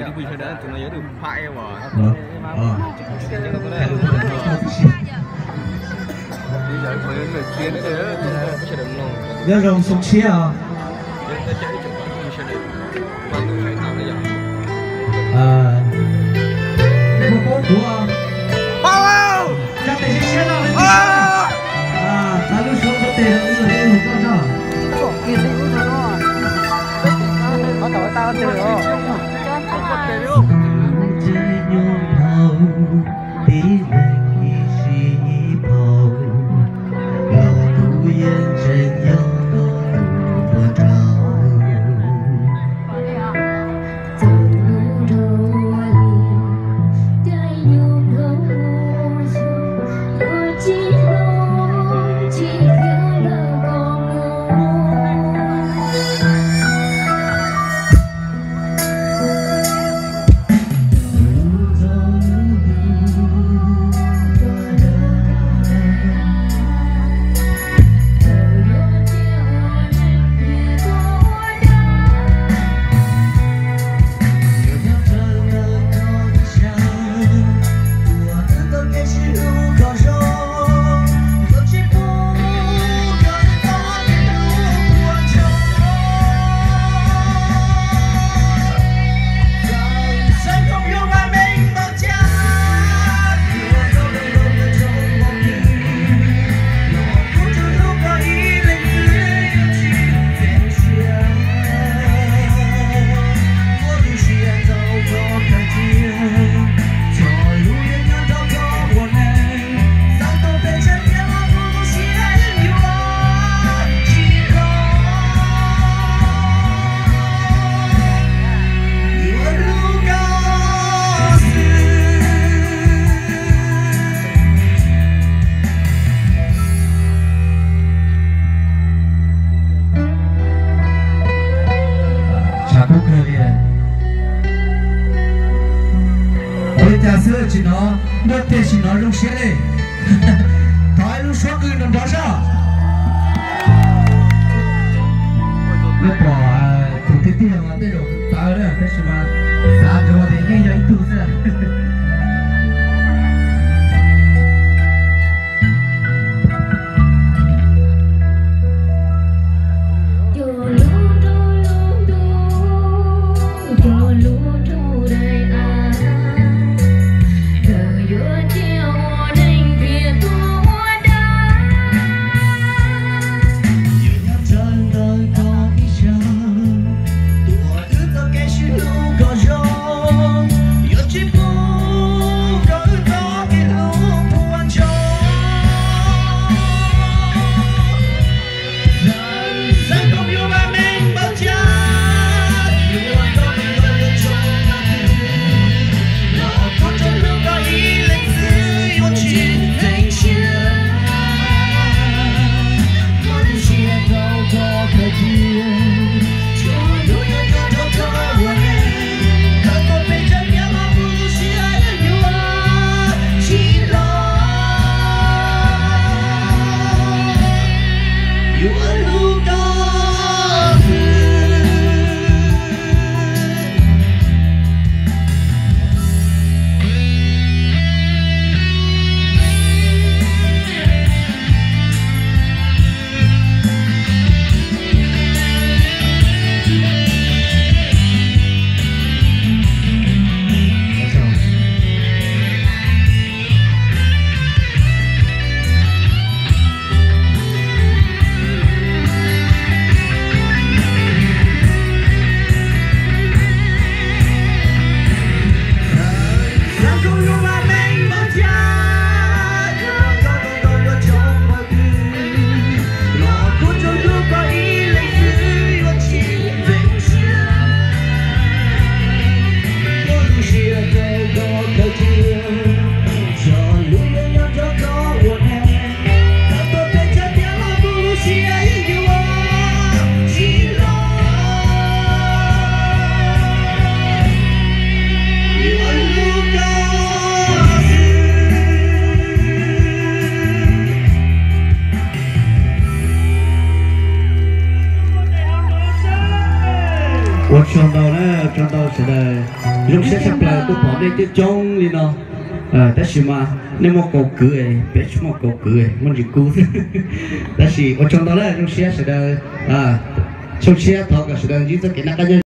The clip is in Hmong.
Tus no yog tus pha uas, nyob zoo xyoo tshiab os. Muaj poob kuv, cov tes siab siab no, tav lub suab tes, tib leeg ib sij ib phau, los kuv yeej tseem yog koj tus hluas nraug. Tshav kub kawg li. Ua li cas xwb tsis hnov, ntuj tiag tsis hnov zoo siab li. Thov ib lub suab qw nrov nrov soj. Lub pom tus tiag tiag mas tej zaum tawv na, tab sis mas xav rau tias yeej yog ib tug xwb. Tsaug ntau sawv daws, zoo siab tshaj plaws tuaj pom nej coob coob li no. Tab sis mas nej muaj kaus kwv, peb tsis muaj kaus kwv, muaj ntsis kub. Tab sis ua tsaug ntau lawm, zoo siab sawv daws, zoo siab thov kom sawv daws ntsib txoj kev noj qab nyob